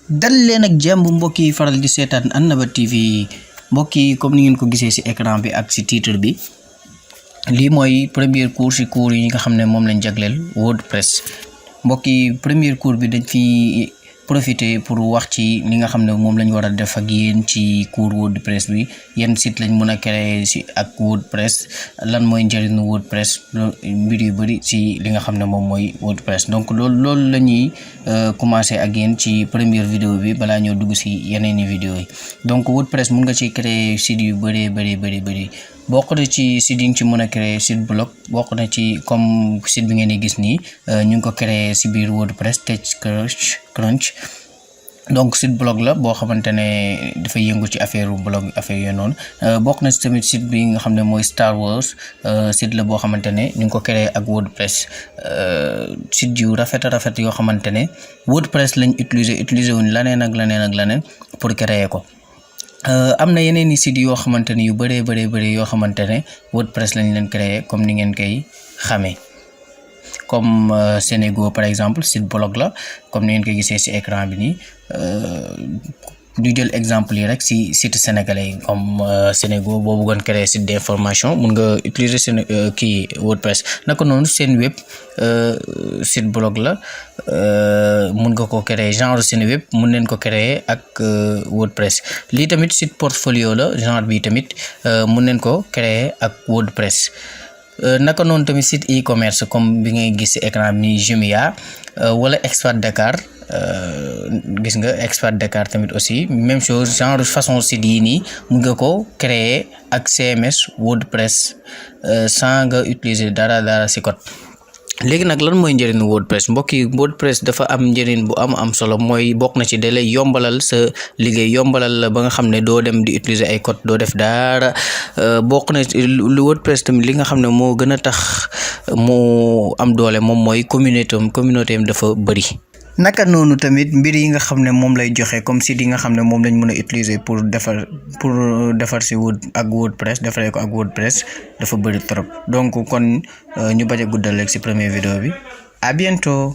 dal leen ak jàmm mbokk yi faral di seetaan An-Naba TV mbokk yi comme ni ngeen ko gisee ci écran bi ak ci titre bi lii mooy premier cours ci cours yi nga xam ne moom lañ jagleel WordPress mbokk yi premier cours bi dañ fi profiter pour wax ci li nga xam ne moom lañ war a def ak yéen ci cours WordPress bi yan site lañ mën a créer ci ak WordPress lan mooy njëriñu WordPress mbir yu bari ci li nga xam ne moom mooy WordPress donc loolu la ñuy commencer ak yéen ci première vidéo bi balaa ñoo dugg ci yeneeni vidéo yi donc WordPress mun nga ci créer site yu bari bokk na ci site yi nga ci mën a créer site blog bokk na ci comme site bi ngeen di gis nii ñu ngi ko créer ci biir WordPress Crunch donc site blog la boo xamante ne dafa yëngu ci affaire blog affaire yooyu noonu bokk na ci tamit site bi nga xam ne mooy Star Wars site la boo xamante ne ñu ngi ko créer ak WordPress site yu rafet yoo xamante ne WordPress lañ utiliser wuñ laneen pour créer ko. am na yeneen i sites yoo xamante ne yu bëree yoo xamante ne WordPress lañ leen créer comme ni ngeen koy xamee comme Sénégo par exemple site blog la comme ni ngeen koy gisee ci écran bi nii du jël exemple yi rek ci site sénégalais yi comme Sénégo boo bëggoon créer site d'information mun nga utiliser WordPress naka noonu seen web site blog la mun nga ko créer genre seen web mun leen ko créer ak WordPress lii tamit site portfolio la genre bi tamit mun leen ko créer ak WordPress naka noonu tamit site e-commerce comme bi ngay gis ci écran bi Jumia wala Expat Dakar gis nga Expat Dakar tamit aussi même chose genre façon site yi nii mun nga ko créer ak CMS WordPress sans nga utiliser dara ci code. léegi nag lan mooy njëriñu WordPress mbokk yi WordPress dafa am njëriñ bu am solo mooy bokk na ci da lay yombalal sa liggéey yombalal la ba nga xam ne doo dem di utiliser ay code doo def dara bokk na lu WordPress tamit li nga xam ne moo gën a tax mu am doole moom mooy communauté am dafa bëri. naka noonu tamit mbir yi nga xam ne moom lay joxe comme site yi nga xam ne moom lañ mën a utiliser pour defar ci WordPress defaree ko ak WordPress dafa bëri trop donc kon ñu bañ a guddal rek ci première vidéo bi à bientôt.